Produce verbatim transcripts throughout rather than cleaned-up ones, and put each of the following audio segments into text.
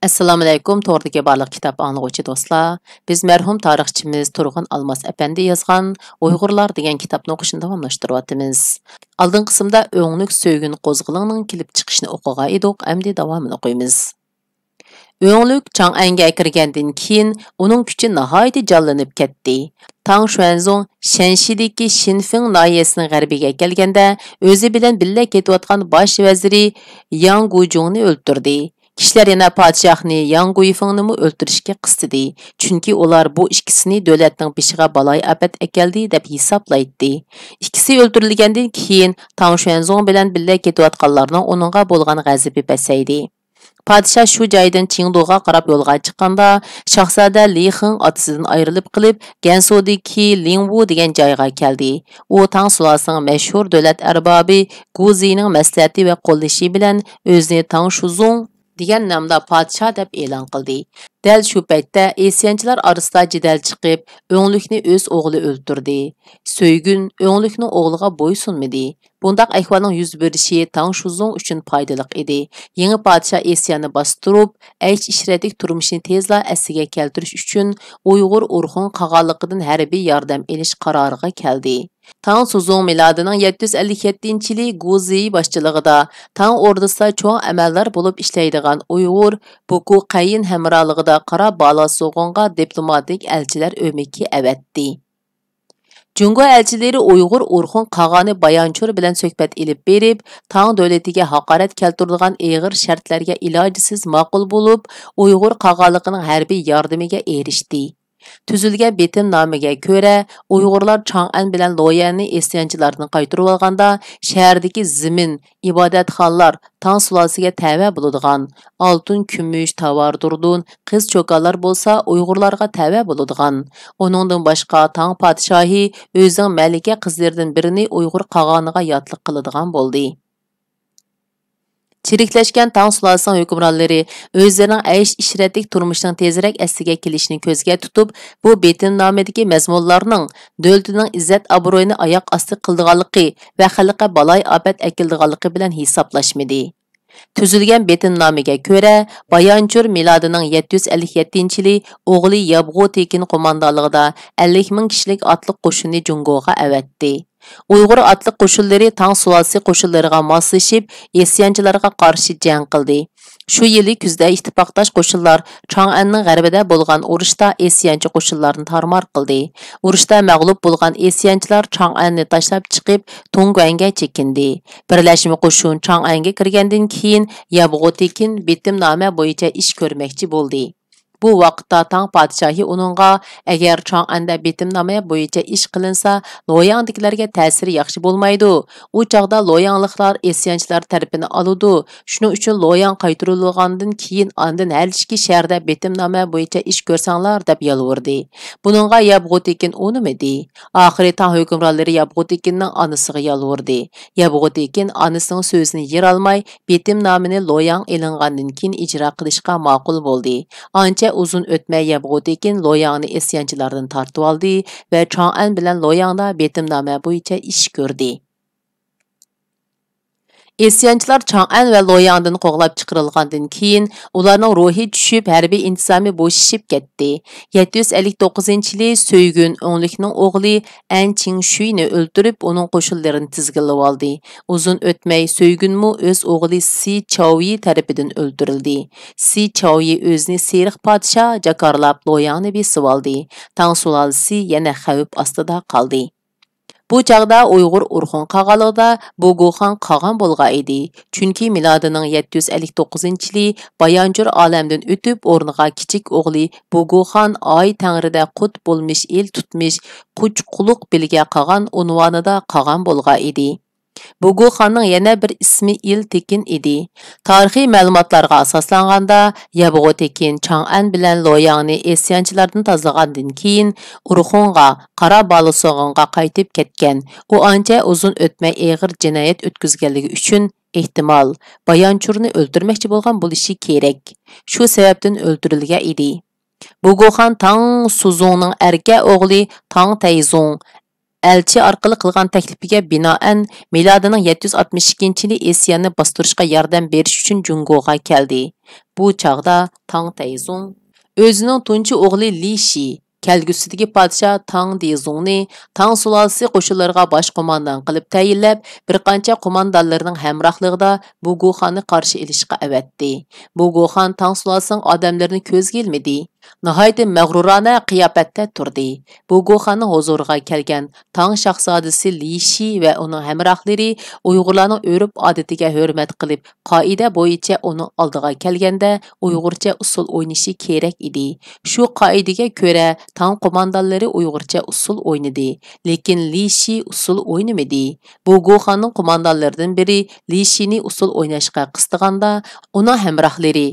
ئەسسالامۇئەلەيكۇم، توردىكى بارلىق كىتاب ئاڭلىغۇچى دوستلار. بىز مەرھۇم تارىخچىمىز تۇرغۇن ئالماس ئەپەندى يازغان ئۇيغۇرلار دېگەن كىتابنى ئوقۇشنى داۋاملاشتۇرۇۋاتىمىز. ئالدىنقى قىسىمدا ئۆڭلۈك سۆيگۈن قوزغىلىڭنىڭ كېلىپ چىقىشىنى ئوقۇغان ئىدۇق، ئەمدى داۋامىنى ئوقۇيمىز. ئۆڭلۈك چاڭئەنگە كىرگەندىن كېيىن، ئۇنىڭ كۈچى ناھايىتى جانلىنىپ كەتتى. تاڭ شۇەنزۇڭ شەنشىدىكى شىنفېڭ ناھىيەسىنىڭ غەربىگە كەلگەندە، ئۆزى بىلەن بىللە كېتىۋاتقان باش ۋەزىرى ياڭ گۇجۇڭنى ئۆلتۈردى. كىشىلەر يەنە پادىشاھنى ياڭ گۇيفېڭنىمۇ ئۆلتۈرۈشكە قىستىدى، چۈنكى ئۇلار بۇ ئىككىسىنى دۆلەتنىڭ بېشىغا بالايىئاپەت ئەكەلدى دەپ ھېسابلايتتى. ئىككىسى ئۆلتۈرۈلگەندىن كېيىن، تاڭ شۇەنزۇڭ بىلەن بىللە كېتىۋاتقانلارنىڭ ئۇنىڭغا بولغان غەزىپى پەسەيدى. پادىشاھ شۇ جايدىن چىڭدۇغا قاراپ يولغا چىققاندا، شاھزادە لى خېڭ ئاتىسىدىن ئايرىلىپ قېلىپ، گەنسۇدىكى لىڭۋۇ دېگەن جايغا كەلدى. ئۇ تاڭ سۇلالىسىنىڭ مەشھۇر دۆلەت ئەربابى گۇزىنىڭ مەسلىھەتى ۋە قوللىشى بىلەن ئۆزىنى تاڭ شۇزۇڭ دېگەن نامدا پادىشاھ دەپ ئېلان قىلدى. دەل شۇ پەيتتە ئىسيانچىلار ئارىسىدا جېدەل چىقىپ، ئۆڭلۈكنى ئۆز ئوغلى ئۆلتۈردى. سۆيگۈن ئۆڭلۈكنىڭ ئوغلىغا بويسۇنمىدى. بۇنداق ئەھۋالنىڭ يۈز بېرىشى تاڭ شۇزۇڭ ئۈچۈن پايدىلىق ئىدى. يېڭى پادىشاھ ئىسياننى باستۇرۇپ، ئەيش-ئىشرەتلىك تۇرمۇشىنى تېزلا ئەسلىگە كەلتۈرۈش ئۈچۈن ئۇيغۇر ئورخۇن قاغانلىقىدىن ھەربىي ياردەم ئېلىش قارارىغا كەلدى. تاڭ سۇزۇڭ مىلادىنىڭ يەتتە يۈز ئەللىك يەتتىنچى يىلى گۇ زىي باشچىلىقىدا تاڭ ئوردىسىدا چوڭ ئەمەلدار بولۇپ ئىشلەيدىغان ئۇيغۇر بۇكۇ قەيىن ھەمراھلىقىدا قارا بالاسوغۇنغا دىپلوماتىك ئەلچىلەر ئۆمىكى ئەۋەتتى. جۇڭگو ئەلچىلىرى ئۇيغۇر ئورخۇن قاغانى بايانچۇر بىلەن سۆھبەت ئېلىپ بېرىپ، تاڭ دۆلىتىگە ھاقارەت كەلتۈرىدىغان ئېغىر شەرتلەرگە ئىلاجسىز ماقۇل بولۇپ، ئۇيغۇر قاغانلىقىنىڭ ھەربىي ياردىمىگە ئېرىشتى. تۈزۈلگەن بېتىمنامىگە كۆرە، ئۇيغۇرلار چاڭئەن بىلەن لويەننى ئىسيانچىلاردىن قايتۇرۇۋالغاندا، شەھەردىكى زېمىن، ئىبادەتخانىلار تاڭ سۇلالىسىگە تەۋە بولىدىغان، ئالتۇن، كۈمۈش، تاۋار دۇردۇن، قىز چوكانلار بولسا ئۇيغۇرلارغا تەۋە بولىدىغان. ئۇنىڭدىن باشقا، تاڭ پادىشاھى ئۆزىنىڭ مەلىكە قىزلىرىدىن بىرىنى ئۇيغۇر قاغانىغا ياتلىق قىلىدىغان بولدى. چىرىكلەشكەن تاڭ سۇلالىسىنىڭ ھۆكۈمرانلىرى ئۆزلىرىنىڭ ئەيش-ئىشرەتلىك تۇرمۇشىنىڭ تېزرەك ئەسلىگە كېلىشىنى كۆزگە تۇتۇپ، بۇ بېتىمنامىدىكى مەزمۇنلارنىڭ دۆلىتىنىڭ ئىززەت-ئابرۇيىنى ئاياق ئاستى قىلىدىغانلىقى ۋە خەلققە بالايىئاپەت ئەكېلىدىغانلىقى بىلەن ھېسابلاشمىدى. تۈزۈلگەن بېتىمنامىگە كۆرە، بايانچۇر مىلادىنىڭ يەتتە يۈز ئەللىك يەتتىنچى يىلى ئوغلى يابغۇ تېكىن قوماندانلىقىدا ئەللىك مىڭ كىشىلىك ئاتلىق قوشۇننى جۇڭگوغا ئەۋەتتى. ئۇيغۇر ئاتلىق قوشۇنلىرى تاڭ سۇلالىسى قوشۇنلىرىغا ماسلىشىپ، ئىسيانچىلارغا قارشى جەڭ قىلدى. شۇ يىلى كۈزدە ئىتتىپاقداش قوشۇنلار چاڭئەننىڭ غەربىدە بولغان ئۇرۇشتا ئىسيانچى قوشۇنلارنى تارمار قىلدى. ئۇرۇشتا مەغلۇپ بولغان ئىسيانچىلار چاڭئەننى تاشلاپ چىقىپ، تۇڭگۇەنگە چېكىندى. بىرلەشمە قوشۇن چاڭئەنگە كىرگەندىن كېيىن، يابغۇ تېكىن بېتىمنامە بويىچە ئىش كۆرمەكچى بولدى. بۇ ۋاقىتتا تاڭ پادىشاھى ئۇنىڭغا، ئەگەر چاڭئەندە بېتىمنامە بويىچە ئىش قىلىنسا، لوياڭدىكىلەرگە تەسىرى ياخشى بولمايدۇ. ئۇ چاغدا لوياڭلىقلار ئىسيانچىلار تەرىپىنى ئالىدۇ. شۇنىڭ ئۈچۈن لوياڭ قايتۇرۇلغاندىن كېيىن، ئاندىن ھەر ئىككى شەھەردە بېتىمنامە بويىچە ئىش كۆرسەڭلار، دەپ يالۋۇردى. بۇنىڭغا يابغۇ تېكىن ئۇنىمىدى. ئاخىرى تاڭ ھۆكۈمرانلىرى يابغۇ تېكىننىڭ ئانىسىغا يالۋۇردى. يابغۇ تېكىن ئانىسىنىڭ سۆزىنى يىرالماي، بېتىمنامىنى لوياڭ ئېلىنغاندىن كېيىن ئىجرا قىلىشقا ماقۇل بولدى. ئانچە ئۇزۇن ئۆتمەي يابغۇ تېكىن لوياڭنى ئىسيانچىلاردىن تارتىۋالدى ۋە چاڭئەن بىلەن لوياڭدا بېتىمنامە بويىچە ئىش كۆردى. ئىسيانچىلار چاڭئەن ۋە لوياڭدىن قوغلاپ چىقىرىلغاندىن كېيىن، ئۇلارنىڭ روھى چۈشۈپ، ھەربىي ئىنتىزامى بوشىشىپ كەتتى. يەتتە يۈز ئەللىك توققۇزىنچى يىلى سۆيگۈن ئۆڭلۈكنىڭ ئوغلى ئەن چىڭشۈينى ئۆلتۈرۈپ، ئۇنىڭ قوشۇنلىرىنى تىزگىنلىۋالدى. ئۇزۇن ئۆتمەي، سۆيگۈنمۇ ئۆز ئوغلى سى چاۋيى تەرىپىدىن ئۆلتۈرۈلدى. سى چاۋيى ئۆزىنى سېرىق پادىشاھ جاكارلاپ، لوياڭنى بېسىۋالدى. تاڭ سۇلالىسى يەنە خەۋپ ئاستىدا قالدى. بۇ چاغدا ئۇيغۇر ئورخۇن قاغانلىقىدا بۇگۇخان قاغان بولغان ئىدى. چۈنكى مىلادىنىڭ يەتتە يۈز ئەللىك توققۇزىنچى يىلى بايانچۇر ئالەمدىن ئۆتۈپ، ئورنىغا كىچىك ئوغلى بۇگۇخان ئاي تەڭرىدە قۇت بولمىش ئېل تۇتمىش قۇچ قۇلۇق بىلگە قاغان ئۇنۋانىدا قاغان بولغان ئىدى. بۇگۇخاننىڭ يەنە بىر ئىسمى ئىل تېكىن ئىدى. تارىخىي مەلۇماتلارغا ئاساسلانغاندا، يابغۇ تېكىن چاڭئەن بىلەن لوياڭنى ئىسيانچىلاردىن تازىلىغاندىن كېيىن، ئورخۇنغا، قارا بالىسوغۇنغا قايتىپ كەتكەن. ئۇ ئانچە ئۇزۇن ئۆتمەي ئېغىر جىنايەت ئۆتكۈزگەنلىكى ئۈچۈن، ئېھتىمال، بايانچۇرنى ئۆلتۈرمەكچى بولغان بولۇشى كېرەك. شۇ سەۋەبتىن ئۆلتۈرۈلگەن ئىدى. بۇگۇخان تاڭ سۇزۇڭنىڭ ئەركە ئوغلى تاڭ تەيزۇڭ، ئەلچى ئارقىلىق قىلغان تەكلىپىگە بىنائەن، مىلادىنىڭ يەتتە يۈز ئاتمىش ئىككىنچى يىلى ئېسياننى باستۇرۇشقا ياردەم بېرىش ئۈچۈن جۇڭگوغا كەلدى. بۇ چاغدا تاڭ تەيزۇڭ ئۆزىنىڭ تۇنجى ئوغلى لى شى، كەلگۈسىدىكى پادىشاھ تاڭ دېزۇڭنى تاڭ سۇلالىسى قوشۇنلىرىغا باش قوماندان قىلىپ تەيىنلەپ، بىر قانچە قوماندانلىرىنىڭ ھەمراھلىقىدا بۇگۇخاننى قارشى ئېلىشقا ئەۋەتتى. بۇگۇخان تاڭ سۇلالىسىنىڭ ئادەملىرىنى كۆزگە ئىلمىدى. ناھايىتى مەغرۇرانە قىياپەتتە تۇردى. بۇگۇخاننىڭ ھۇزۇرىغا كەلگەن تاڭ شاھزادىسى لى شى ۋە ئۇنىڭ ھەمراھلىرى ئۇيغۇرلارنىڭ ئۆرپ-ئادىتىگە ھۆرمەت قىلىپ، قائىدە بويىچە ئۇنىڭ ئالدىغا كەلگەندە ئۇيغۇرچە ئۇسسۇل ئوينىشى كېرەك ئىدى. شۇ قائىدىگە كۆرە، تاڭ قوماندانلىرى ئۇيغۇرچە ئۇسسۇل ئوينىدى، لېكىن لى شى ئۇسسۇل ئوينىمىدى. بۇگۇخاننىڭ قوماندانلىرىدىن بىرى لى شىنى ئۇسسۇل ئويناشقا قىستىغاندا، ئۇنىڭ ھەمراھلىرى،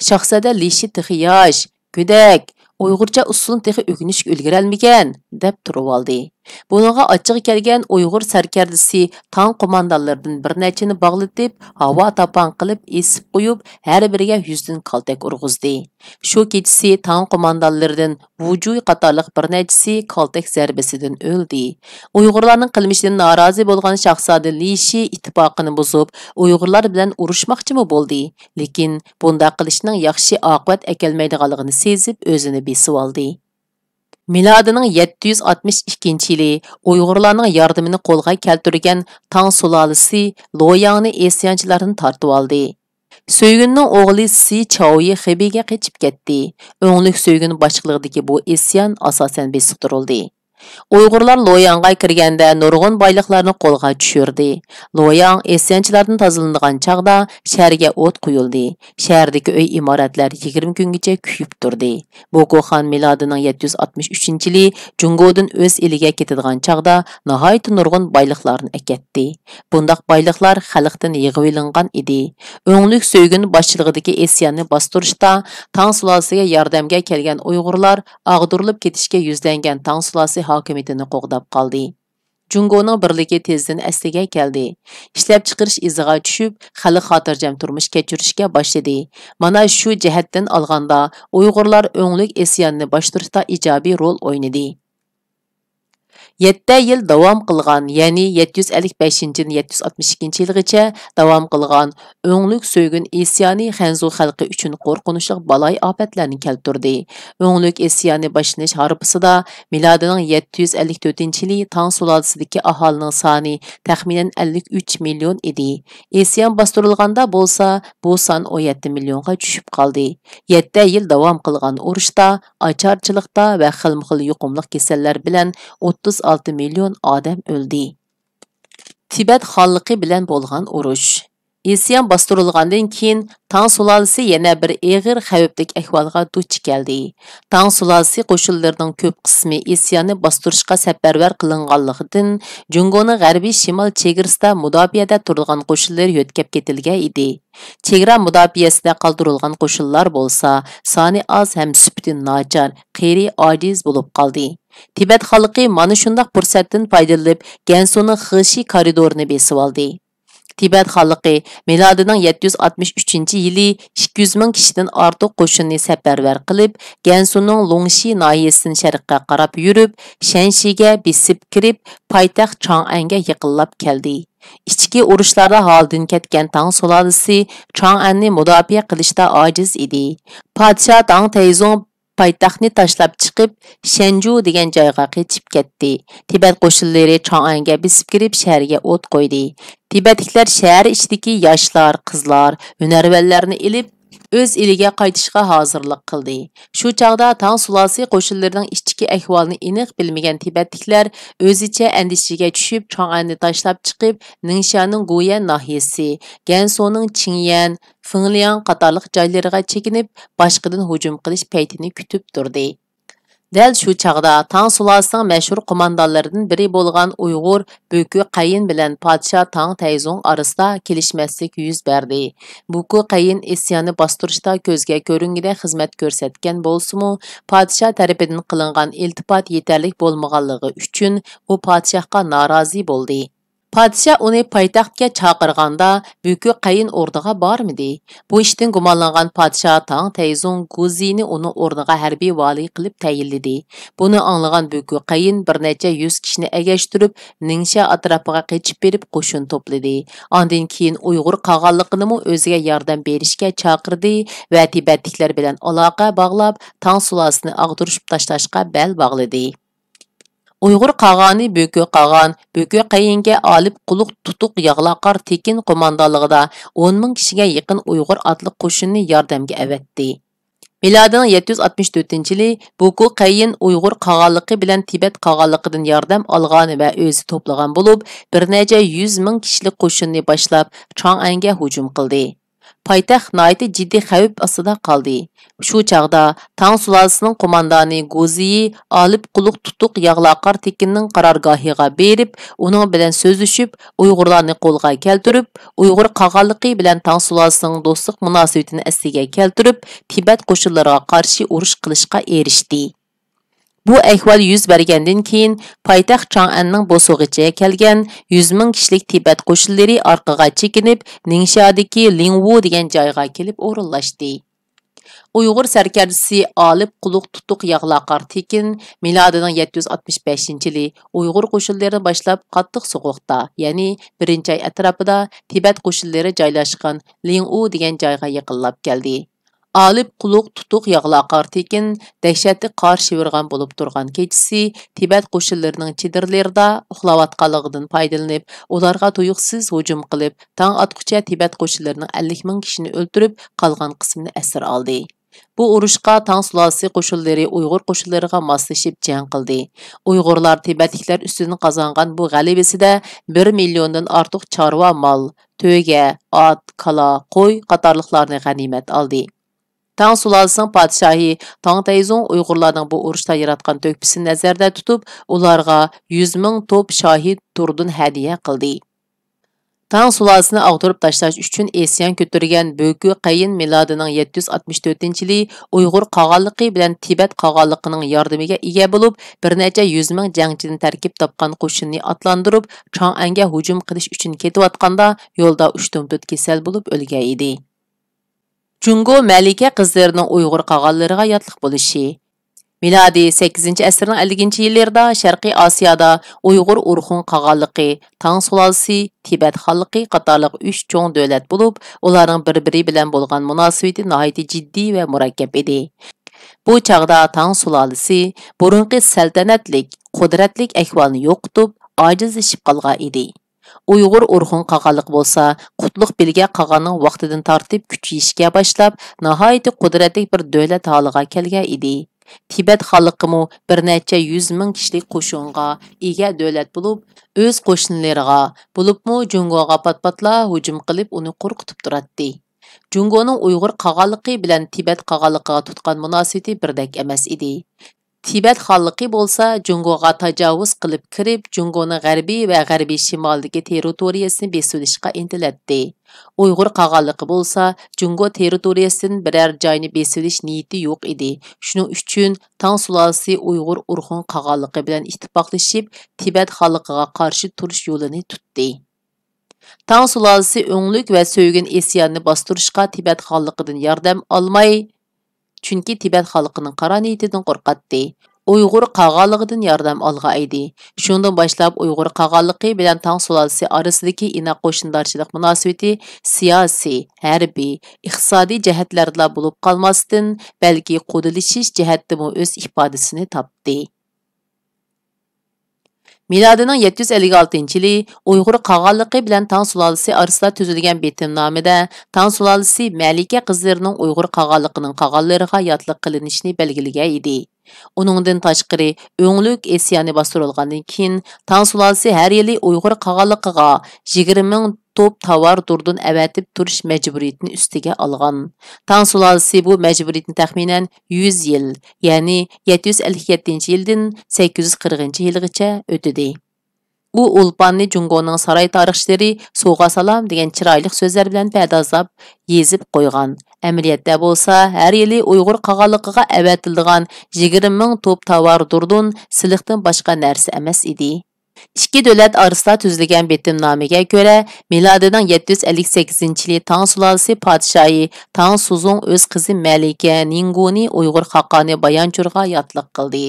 «شاھزادە لى شى تېخى ياش، گۆدەك، ئۇيغۇرچە ئۇسسۇلنى تېخى ئۆگىنىشكە ئۈلگۈرەلمىگەن» دەپ تۇرۇۋالدى. بۇنىڭغا ئاچچىقى كەلگەن ئۇيغۇر سەركەردىسى تاڭ قوماندانلىرىدىن بىر نەچچىنى باغلىتىپ، ھاۋا تاپان قىلىپ ئېسىپ قويۇپ، ھەر بىرىگە يۈزدىن كالتەك ئۇرغۇزدى. شۇ كېچىسى تاڭ قوماندانلىرىدىن ۋۇجۇي قاتارلىق بىر نەچچىسى كالتەك زەربىسىدىن ئۆلدى. ئۇيغۇرلارنىڭ قىلمىشىدىن نارازى بولغان شاھزادە لى شى ئىتتىپاقىنى بۇزۇپ، ئۇيغۇرلار بىلەن ئۇرۇشماقچىمۇ بولدى، لېكىن بۇنداق قىلىشنىڭ ياخشى ئاقىۋەت ئەكەلمەيدىغانلىقىنى سېزىپ، ئۆزىنى بېسىۋالدى. مىلادىنىڭ يەتتە يۈز ئاتمىش ئىككىنچى يىلى ئۇيغۇرلارنىڭ ياردىمىنى قولغا كەلتۈرگەن تاڭ سۇلالىسى لوياڭنى ئىسيانچىلاردىن تارتىۋالدى. سۆيگۈننىڭ ئوغلى سى چاۋيى خېبېيگە قېچىپ كەتتى. ئۆڭلۈك سۆيگۈن باشچىلىقىدىكى بۇ ئىسيان ئاساسەن بېسىقتۇرۇلدى. ئۇيغۇرلار لوياڭغا كىرگەندە نۇرغۇن بايلىقلارنى قولغا چۈشۈردى. لوياڭ ئىسيانچىلاردىن تازىلىنىدىغان چاغدا شەھەرگە ئوت قويۇلدى. شەھەردىكى ئۆي ئىمارەتلەر يىگىرمە كۈنگىچە كۆيۈپ تۇردى. بۇ كوخان مىلادىنىڭ يەتتە يۈز ئاتمىش ئۈچىنچى يىلى جۇڭگودىن ئۆز ئېلىگە كېتىدىغان چاغدا ناھايىتى نۇرغۇن بايلىقلارنى ئەكەتتى. بۇنداق بايلىقلار خەلقتىن يىغىۋېلىنغان ئىدى. ئۆڭلۈك سۆيگۈن باشچىلىقىدىكى ئىسياننى باستۇرۇشتا تاڭ سۇلالىسىگە ياردەمگە كەلگەن ئۇيغۇرلار ئاغدۇرۇلۇپ كېتىشكە يۈزلەنگەن تاڭ سۇلالىسى ھاكىمىيىتىنى قوغداپ قالدى. جۇڭگونىڭ بىرلىكى تېزدىن ئەسلىگە كەلدى. ئىشلەپچىقىرىش ئىزىغا چۈشۈپ، خەلق خاتىرجەم تۇرمۇش كەچۈرۈشكە باشلىدى. مانا شۇ جەھەتتىن ئالغاندا، ئۇيغۇرلار ئۆڭلۈك ئىسياننى باشتۇرۇشتا ئىجابىي رول ئوينىدى. يەتتە يىل داۋام قىلغان، يەنى يەتتە يۈز ئەللىك بەشىنچىدىن يەتتە يۈز ئاتمىش ئىككىنچى يىلغىچە داۋام قىلغان ئۆڭلۈك سۆيگۈن ئىسيانى خەنزۇ خەلقى ئۈچۈن قورقۇنچلۇق بالايىئاپەتلەرنى كەلتۈردى. ئۆڭلۈك ئىسيانى باشلىنىش ھارپىسىدا مىلادىنىڭ يەتتە يۈز ئەللىك تۆتىنچى يىلى تاڭ سۇلالىسىدىكى ئاھالىنىڭ سانى تەخمىنەن ئەللىك ئۈچ مىليون ئىدى. ئىسيان باستۇرۇلغاندا بولسا، بۇ سان ئون يەتتە مىليونغا چۈشۈپ قالدى. يەتتە يىل داۋام قىلغان ئۇرۇشتا، ئاچارچىلىقتا ۋە خىلمۇخىل يۇقۇملۇق كېسەللەر بىلەن ئوتتۇز ئالتە مىليون ئادەم ئۆلدى. تىبەت خانلىقى بىلەن بولغان ئۇرۇش. ئىسيان باستۇرۇلغاندىن كېيىن، تاڭ سۇلالىسى يەنە بىر ئېغىر خەۋپلىك ئەھۋالغا دۇچ كەلدى. تاڭ سۇلالىسى قوشۇنلىرىنىڭ كۆپ قىسمى ئىسياننى باستۇرۇشقا سەپەرۋەر قىلىنغانلىقىدىن، جۇڭگونىڭ غەربىي شىمال چېگرىسىدا مۇداپىئەدە تۇرىدىغان قوشۇنلىرى يۆتكەپ كېتىلگەن ئىدى. چېگرا مۇداپىئەسىدە قالدۇرۇلغان قوشۇنلار بولسا، سانى ئاز ھەم سۈپىتى ناچار، قېرى، ئاجىز بولۇپ قالدى. تىبەت خانلىقى مانا شۇنداق پۇرسەتتىن پايدىلىنىپ، گەنسۇنىڭ خېشى كارىدورىنى بېسىۋالدى. تىبەت خانلىقى مىلادىنىڭ يەتتە يۈز ئاتمىش ئۈچىنچى يىلى ئىككى يۈز مىڭ كىشىدىن ئارتۇق قوشۇننى سەپەرۋەر قىلىپ، گەنسۇنىڭ لۇڭشى ناھىيەسىدىن شەرققە قاراپ يۈرۈپ، شەنشىگە بېسىپ كىرىپ، پايتەخت چاڭئەنگە يېقىنلاپ كەلدى. ئىچكى ئۇرۇشلاردا ھالىدىن كەتكەن تاڭ سۇلالىسى چاڭئەننى مۇداپىئە قىلىشتا ئاجىز ئىدى. پادىشاھ تاڭ تەيزۇڭ پايتەختنى تاشلاپ چىقىپ، شەنجۇ دېگەن جايغا قېچىپ كەتتى. تىبەت قوشۇنلىرى چاڭئەنگە بېسىپ كىرىپ، شەھەرگە ئوت قويدى. تىبەتلىكلەر شەھەر ئىچىدىكى ياشلار، قىزلار، ھۈنەرۋەنلەرنى ئېلىپ، ئۆز ئېلىگە قايتىشقا ھازىرلىق قىلدى. شۇ چاغدا تاڭ سۇلالىسى قوشۇنلىرىنىڭ ئىچكى ئەھۋالىنى ئېنىق بىلمىگەن تىبەتلىكلەر ئۆزىچە ئەندىشىگە چۈشۈپ، چاڭئەننى تاشلاپ چىقىپ، نىڭشيانىڭ گۇيەن ناھىيەسى، گەنسۇنىڭ چىڭيەن، فېڭلياڭ قاتارلىق جايلىرىغا چېكىنىپ، باشقىدىن ھۇجۇم قىلىش پەيتىنى كۈتۈپ تۇردى. دەل شۇ چاغدا تاڭ سۇلالىسىنىڭ مەشھۇر قوماندانلىرىدىن بىرى بولغان ئۇيغۇر بۈكۈ قەيىن بىلەن پادىشاھ تاڭ تەيزۇڭ ئارىسىدا كېلىشمەسلىك يۈز بەردى. بۈكۈ قەيىن ئىسياننى باستۇرۇشتا كۆزگە كۆرۈنگۈدەك خىزمەت كۆرسەتكەن بولسىمۇ، پادىشاھ تەرىپىدىن قىلىنغان ئىلتىپات يېتەرلىك بولمىغانلىقى ئۈچۈن ئۇ پادىشاھقا نارازى بولدى. پادىشاھ ئۇنى پايتەختكە چاقىرغاندا، بۆكۈ قەيىن ئورنىغا بارمىدى. بۇ ئىشتىن گۇمانلانغان پادىشاھ تاڭ تەيزۇڭ گۇزىنى ئۇنىڭ ئورنىغا ھەربىي ۋالىي قىلىپ تەيىنلىدى. بۇنى ئاڭلىغان بۆكۈ قەيىن بىر نەچچە يۈز كىشىنى ئەگەشتۈرۈپ، نىڭشيا ئەتراپىغا قېچىپ بېرىپ قوشۇن توپلىدى. ئاندىن كېيىن ئۇيغۇر قاغانلىقىنىمۇ ئۆزىگە ياردەم بېرىشكە چاقىردى ۋە تىبەتلىكلەر بىلەن ئالاقە باغلاپ، تاڭ سۇلالىسىنى ئاغدۇرۇشۇپ تاشلاشقا بەل باغلىدى. ئۇيغۇر قاغانى بۆكۈ قاغان بۆكۈ قەيىنگە ئالىپ قۇلۇق تۇتۇق ياغلاقار تېكىن قوماندانلىقىدا ئون مىڭ كىشىگە يېقىن ئۇيغۇر ئاتلىق قوشۇننى ياردەمگە ئەۋەتتى. مىلادىنىڭ يەتتە يۈز ئاتمىش تۆتىنچى يىلى بوكۇ قەيىن ئۇيغۇر قاغانلىقى بىلەن تىبەت قاغانلىقىدىن ياردەم ئالغان ۋە ئۆزى توپلىغان بولۇپ، بىر نەچچە يۈز مىڭ كىشىلىك قوشۇننى باشلاپ، چاڭئەنگە ھۇجۇم قىلدى. پايتەخت ناھايىتى جىددىي خەۋپ ئاستىدا قالدى. شۇ چاغدا تاڭ سۇلالىسىنىڭ قوماندانى گۇزىيى ئالىپ قۇلۇق تۇتۇق ياغلاقار تېكىننىڭ قارارگاھىغا بېرىپ، ئۇنىڭ بىلەن سۆزلىشىپ، ئۇيغۇرلارنى قولغا كەلتۈرۈپ، ئۇيغۇر قاغانلىقى بىلەن تاڭ سۇلالىسىنىڭ دوستلۇق مۇناسىۋىتىنى ئەسلىگە كەلتۈرۈپ، تىبەت قوشۇنلىرىغا قارشى ئۇرۇش قىلىشقا ئېرىشتى. بۇ ئەھۋال يۈز بەرگەندىن كېيىن، پايتەخت چاڭئەننىڭ بوسۇغىچىگە كەلگەن يۈز مىڭ كىشىلىك تىبەت قوشۇنلىرى ئارقىغا چېكىنىپ، نىڭشيادىكى لىڭۋۇ دېگەن جايغا كېلىپ ئورۇنلاشتى. ئۇيغۇر سەركەردىسى ئالىپ قۇلۇق تۇتۇق ياغلاقار تېكىن مىلادىنىڭ يەتتە يۈز ئاتمىش بەشىنچى يىلى ئۇيغۇر قوشۇنلىرىنى باشلاپ، قاتتىق سوغۇقتا، يەنى بىرىنچى ئاي ئەتراپىدا تىبەت قوشۇنلىرى جايلاشقان لىڭئۇ دېگەن جايغا يېقىنلاپ كەلدى. ئالىپ قۇلۇق تۇتۇق ياغلاقار تېكىن دەھشەتلىك قارا شىۋىرغان بولۇپ تۇرغان كېچىسى تىبەت قوشۇنلىرىنىڭ چېدىرلىرىدا ئۇخلاۋاتقانلىقىدىن پايدىلىنىپ، ئۇلارغا تۇيۇقسىز ھۇجۇم قىلىپ، تاڭ ئاتقۇچە تىبەت قوشۇنلىرىنىڭ ئەللىك مىڭ كىشىنى ئۆلتۈرۈپ، قالغان قىسمىنى ئەسىر ئالدى. بۇ ئۇرۇشقا تاڭ سۇلالىسى قوشۇنلىرى ئۇيغۇر قوشۇنلىرىغا ماسلىشىپ جەڭ قىلدى. ئۇيغۇرلار تىبەتلىكلەر ئۈستىدىن قازانغان بۇ غەلىبىسىدە بىر مىليوندىن ئارتۇق چارۋا مال، تۆگە، ئات، كالا، قوي قاتارلىقلارنى غەنىيمەت ئالدى. تاڭ سۇلالىسىنىڭ پادىشاھى تاڭ تەيزۇڭ ئۇيغۇرلارنىڭ بۇ ئۇرۇشتا ياراتقان تۆھپىسىنى نەزەردە تۇتۇپ، ئۇلارغا يۈز مىڭ توپ شاھى دۇردۇن ھەدىيە قىلدى. تاڭ سۇلالىسىنى ئاغدۇرۇپ تاشلاش ئۈچۈن ئىسيان كۆتۈرگەن بۆكۈ قەيىن مىلادىنىڭ يەتتە يۈز ئاتمىش تۆتىنچى يىلى ئۇيغۇر قاغانلىقى بىلەن تىبەت قاغانلىقىنىڭ ياردىمىگە ئىگە بولۇپ، بىر نەچچە يۈز مىڭ جەڭچىدىن تەركىب تاپقان قوشۇننى ئاتلاندۇرۇپ، چاڭئەنگە ھۇجۇم قىلىش ئۈچۈن كېتىۋاتقاندا، يولدا ئۇشتۇمتۇت كېسەل بولۇپ ئۆلگەن ئىدى. جۇڭگو مەلىكە قىزلىرىنىڭ ئۇيغۇر قاغانلىرىغا ياتلىق بولۇشى. مىلادىي سەككىزىنچى ئەسىرنىڭ ئەللىكىنچى يىللىرىدا شەرقىي ئاسىيادا ئۇيغۇر ئۇرخۇن قاغانلىقى، تاڭ سۇلالىسى، تىبەت خانلىقى قاتارلىق ئۈچ چوڭ دۆلەت بولۇپ، ئۇلارنىڭ بىر-بىرى بىلەن بولغان مۇناسىۋىتى ناھايىتى جىددىي ۋە مۇرەككەپ ئىدى. بۇ چاغدا تاڭ سۇلالىسى بۇرۇنقى سەلتەنەتلىك، قۇدرەتلىك ئەھۋالنى يوقىتىپ، ئاجىزلىشىپ قالغان ئىدى. ئۇيغۇر ئۇرخۇن قاغانلىقى بولسا قۇتلۇق بىلگە قاغاننىڭ ۋاقتىدىن تارتىپ كۈچىيىشكە باشلاپ، ناھايىتى قۇدرەتلىك بىر دۆلەت ھالىغا كەلگەن ئىدى. تىبەت خانلىقىمۇ بىر نەچچە يۈز مىڭ كىشىلىك قوشۇنغا ئىگە دۆلەت بولۇپ، ئۆز قوشنىلىرىغا، بولۇپمۇ جۇڭگوغا پات-پاتلا ھۇجۇم قىلىپ، ئۇنى قورقۇتۇپ تۇراتتى. جۇڭگونىڭ ئۇيغۇر قاغانلىقى بىلەن تىبەت قاغانلىقىغا تۇتقان مۇناسىۋىتى بىردەك ئەمەس ئىدى. تىبەت خانلىقى بولسا جۇڭگوغا تاجاۋۇز قىلىپ كىرىپ، جۇڭگونىڭ غەربىي ۋە غەربىي شىمالىدىكى تېررىتورىيەسىنى بېسىۋېلىشقا ئىنتىلەتتى. ئۇيغۇر قاغانلىقى بولسا جۇڭگو تېررىتورىيەسىدىن بىرەر جاينى بېسىۋېلىش نىيىتى يوق ئىدى. شۇنىڭ ئۈچۈن تاڭ سۇلالىسى ئۇيغۇر ئۇرخۇن قاغانلىقى بىلەن ئىتتىپاقلىشىپ، تىبەت خانلىقىغا قارشى تۇرۇش يولىنى تۇتتى. تاڭ سۇلالىسى ئۆڭلۈك ۋە سۆيگۈن ئىسياننى باستۇرۇشقا تىبەت خانلىقىدىن ياردەم ئالماي، چۈنكى تىبەت خانلىقىنىڭ قارا نىيىتىدىن قورقاتتى. ئۇيغۇر قاغانلىقىدىن ياردەم ئالغان ئىدى. شۇندىن باشلاپ ئۇيغۇر قاغانلىقى بىلەن تاڭ سۇلالىسى ئارىسىدىكى ئىناق قوشنىدارچىلىق مۇناسىۋىتى سىياسىي، ھەربىي، ئىقتىسادىي جەھەتلەردىلا بولۇپ قالماستىن، بەلكى قۇدىلىشىش جەھەتتىمۇ ئۆز ئىپادىسىنى تاپتى. مىلادىنىڭ يەتتە يۈز ئەللىك ئالتىنچى يىلى ئۇيغۇر قاغانلىقى بىلەن تاڭ سۇلالىسى ئارىسىدا تۈزۈلگەن بېتىمنامىدە تاڭ سۇلالىسى مەلىكە قىزلىرىنىڭ ئۇيغۇر قاغانلىقىنىڭ قاغانلىرىغا ياتلىق قىلىنىشىنى بەلگىلىگەن ئىدى. ئۇنىڭدىن تاشقىرى، ئۆڭلۈك ئىسيانى باستۇرۇلغاندىن كېيىن، تاڭ سۇلالىسى ھەر يىلى ئۇيغۇر قاغانلىقىغا يىگىرمە مىڭ توپ تاۋار دۇردۇن ئەۋەتىپ تۇرۇش مەجبۇرىيىتىنى ئۈستىگە ئالغان. تاڭ سۇلالىسى بۇ مەجبۇرىيىتنى تەخمىنەن يۈز يىل، يەنى يەتتە يۈز ئەللىك يەتتىنچى يىلدىن سەككىز يۈز قىرىقىنچى يىلغىچە ئۆتىدى. ئۇ ئولپاننى جۇڭگونىڭ ساراي تارىخچىلىرى سوغا سالام دېگەن چىرايلىق سۆزلەر بىلەن پەدازلاپ يېزىپ قويغان. ئەمەلىيەتتە بولسا، ھەر يىلى ئۇيغۇر قاغانلىقىغا ئەۋەتىلىدىغان يىگىرمە مىڭ توپ تاۋار دۇردۇن سېلىقتىن باشقا نەرسە ئەمەس ئىدى. ئىككى دۆلەت ئارىسىدا تۈزۈلگەن بېتىمنامىگە كۆرە، مىلادىنىڭ يەتتە يۈز ئەللىك سەككىزىنچى يىلى تاڭ سۇلالىسى پادىشاھى تاڭ سۇزۇڭ ئۆز قىزى مەلىكە نىڭگونى ئۇيغۇر خاقانى بايانچۇرغا ياتلىق قىلدى.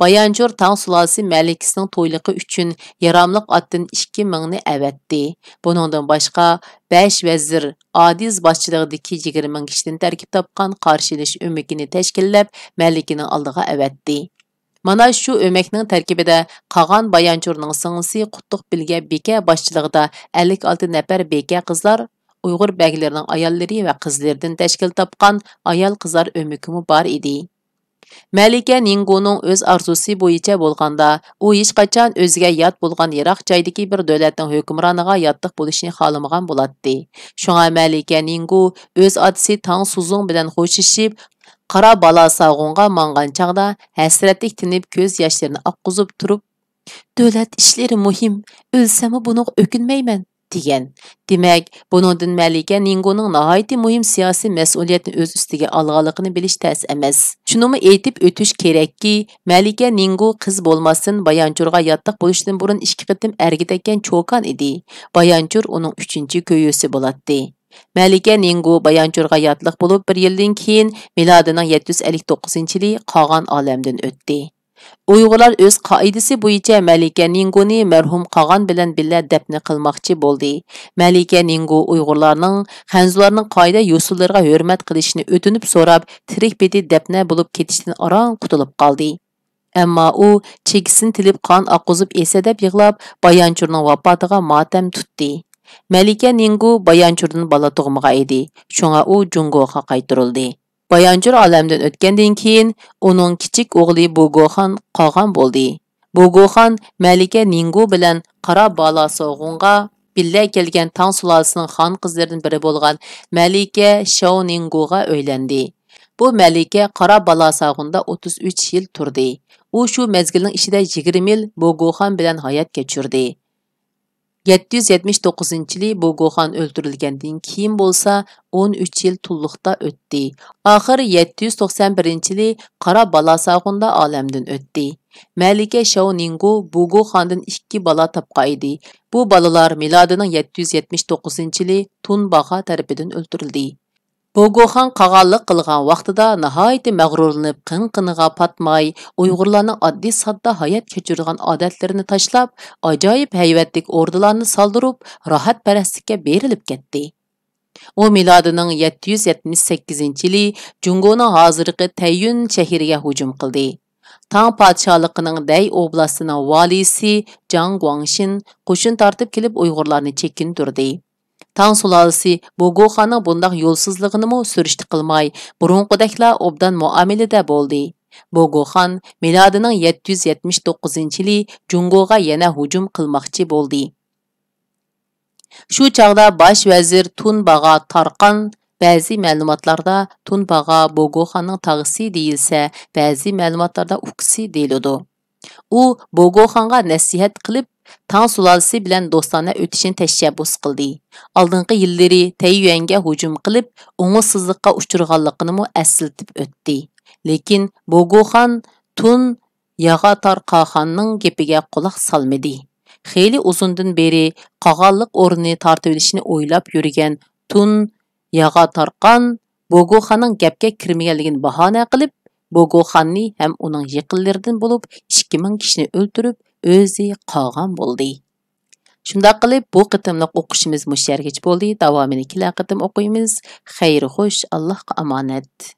بايانچۇر تاڭ سۇلالىسى مەلىكىسىنىڭ تويلۇقى ئۈچۈن ياراملىق ئاتتىن ئىككى مىڭنى ئەۋەتتى. بۇنىڭدىن باشقا، بەش ۋەزىر، ئادىز باشچىلىقىدىكى يىگىرمە مىڭ كىشىدىن تەركىب تاپقان قارشى ئېلىش ئۆمىكىنى تەشكىللەپ، مەلىكىنىڭ ئالدىغا ئەۋەتتى. مانا شۇ ئۆمەكنىڭ تەركىبىدە قاغان بايانچۇرنىڭ سىڭلىسى قۇتلۇق بىلگە بىكە باشچىلىقىدا ئەللىك ئالتە نەپەر بىكە قىزلار، ئۇيغۇر بەگلىرىنىڭ ئاياللىرى ۋە قىزلىرىدىن تەشكىل تاپقان ئايال-قىزلار ئۆمىكىمۇ بار ئىدى. مەلىكە نىڭگونىڭ ئۆز ئارزۇسى بويىچە بولغاندا، ئۇ ھېچقاچان ئۆزىگە يات بولغان يىراق جايدىكى بىر دۆلەتنىڭ ھۆكۈمرانىغا ياتلىق بولۇشنى خالىمىغان بولاتتى. شۇڭا مەلىكە نىڭگو ئۆز ئاتىسى تاڭ سۇزۇڭ بىلەن خوشلىشىپ، قارا بالاساغۇنغا ماڭغان چاغدا ھەسرەتلىك تىنىپ كۆز ياشلىرىنى ئاققۇزۇپ تۇرۇپ، «دۆلەت ئىشلىرى مۇھىم، ئۆلسەممۇ بۇنىڭغا ئۆكۈنمەيمەن» دېگەن. دېمەك، بۇنىڭدىن مەلىكە نىڭگونىڭ ناھايىتى مۇھىم سىياسىي مەسئۇلىيەتنى ئۆز ئۈستىگە ئالغانلىقىنى بىلىش تەس ئەمەس. شۇنىمۇ ئېيتىپ ئۆتۈش كېرەككى، مەلىكە نىڭگو قىز بولماستىن بايانچۇرغا ياتلىق بولۇشتىن بۇرۇن ئىككى قېتىم ئەرگە تەگكەن چوكان ئىدى. بايانچۇر ئۇنىڭ ئۈچىنچى كۆيۈسى بولاتتى. مەلىكە نىڭگو بايانچۇرغا ياتلىق بولۇپ، بىر يىلدىن كېيىن، مىلادىنىڭ يەتتە يۈز ئەللىك توققۇزىنچى يىلى قاغان ئالەمدىن ئۆتتى. ئۇيغۇرلار ئۆز قائىدىسى بويىچە مەلىكە نىڭگونى مەرھۇم قاغان بىلەن بىللە دەپنە قىلماقچى بولدى. مەلىكە نىڭگو ئۇيغۇرلارنىڭ خەنزۇلارنىڭ قائىدە يوسۇنلىرىغا ھۆرمەت قىلىشىنى ئۆتۈنۈپ سوراپ، تىرىك پېتى دەپنە بولۇپ كېتىشتىن ئاران قۇتۇلۇپ قالدى. ئەمما ئۇ چېكىسىنى تىلىپ قان ئاققۇزۇپ ئېسەدەپ يىغلاپ، بايانچۇرنىڭ ۋاپاتىغا ماتەم تۇتتى. مەلىكە نىڭگو بايانچۇردىن بالا تۇغمىغان ئىدى، شۇڭا ئۇ جۇڭگوغا قايتۇرۇلدى. بايانچۇر ئالەمدىن ئۆتكەندىن كېيىن، ئۇنىڭ كىچىك ئوغلى بوگوخان قاغان بولدى. بوگوخان مەلىكە نىڭگو بىلەن قارا بالاساغۇنغا بىللە كەلگەن تاڭ سۇلالىسىنىڭ خان قىزلىرىدىن بىرى بولغان مەلىكە شاۋنىڭگوغا ئۆيلەندى. بۇ مەلىكە قارا بالاساغۇندا ئوتتۇز ئۈچ يىل تۇردى. ئۇ شۇ مەزگىلنىڭ ئىچىدە يىگىرمە يىل بوگوخان بىلەن ھايات كەچۈردى. يەتتە يۈز يەتمىش توققۇزىنچى يىلى بوگوخان ئۆلتۈرۈلگەندىن كېيىن بولسا، ئون ئۈچ يىل تۇللۇقتا ئۆتتى. ئاخىر يەتتە يۈز توقسان بىرىنچى يىلى قارا بالاساغۇندا ئالەمدىن ئۆتتى. مەلىكە شاۋنىڭگو بوگوخاندىن ئىككى بالا تاپقان ئىدى. بۇ بالىلار مىلادىنىڭ يەتتە يۈز يەتمىش توققۇزىنچى يىلى تۇن باغا تەرىپىدىن ئۆلتۈرۈلدى. بوگوخان قاغانلىق قىلغان ۋاقتىدا ناھايىتى مەغرۇرلىنىپ، قىن-قىنىغا پاتماي، ئۇيغۇرلارنىڭ ئاددىي-ساددا ھايات كەچۈرىدىغان ئادەتلىرىنى تاشلاپ، ئاجايىپ ھەيۋەتلىك ئوردىلارنى سالدۇرۇپ، راھەتپەرەسلىككە بېرىلىپ كەتتى. ئۇ مىلادىنىڭ يەتتە يۈز يەتمىش سەككىزىنچى يىلى جۇڭگونىڭ ھازىرقى تەييۈن شەھىرىگە ھۇجۇم قىلدى. تاڭ پادىشاھلىقىنىڭ دەي ئوبلاستىنىڭ ۋالىيسى جاڭ گۇاڭشىن قوشۇن تارتىپ كېلىپ، ئۇيغۇرلارنى چېكىندۈردى. تاڭ سۇلالىسى بوگوخاننىڭ بۇنداق يولسىزلىقىنىمۇ سۈرۈشتە قىلماي، بۇرۇنقىدەكلا ئوبدان مۇئامىلىدە بولدى. بوگوخان مىلادىنىڭ يەتتە يۈز يەتمىش توققۇزىنچى يىلى جۇڭگوغا يەنە ھۇجۇم قىلماقچى بولدى. شۇ چاغدا باش ۋەزىر تۇن باغا تارقان، بەزى مەلۇماتلاردا تۇن باغا بوگوخاننىڭ تاغىسى دېيىلسە، بەزى مەلۇماتلاردا ئۇكىسى دېيىلىدۇ. ئۇ بوگوخانغا نەسىھەت قىلىپ، تاڭ سۇلالىسى بىلەن دوستانە ئۆتۈشنى تەشەببۇس قىلدى. ئالدىنقى يىللىرى تەييۈەنگە ھۇجۇم قىلىپ، ئوڭۇشسىزلىققا ئۇچرىغانلىقىنىمۇ ئەسلىتىپ ئۆتتى. لېكىن بوگوخان تۇن ياغاتارقاخاننىڭ گېپىگە قۇلاق سالمىدى. خېلى ئۇزۇندىن بېرى قاغانلىق ئورنىنى تارتىۋېلىشنى ئويلاپ يۈرگەن تۇن ياغاتارقان بوگوخاننىڭ گەپكە كىرمىگەنلىكىنى باھانە قىلىپ، بوگوخاننى ھەم ئۇنىڭ يېقىنلىرىدىن بولۇپ ئىككى مىڭ كىشىنى ئۆلتۈرۈپ، ئۆزى قاغان بولدى. شۇنداق قىلىپ، بۇ قېتىملىق ئوقۇشىمىز مۇشۇ يەرگىچە بولدى. داۋامىنى كېلەر قېتىم ئوقۇيمىز. خەير خوش، ئاللاھقا ئامانەت.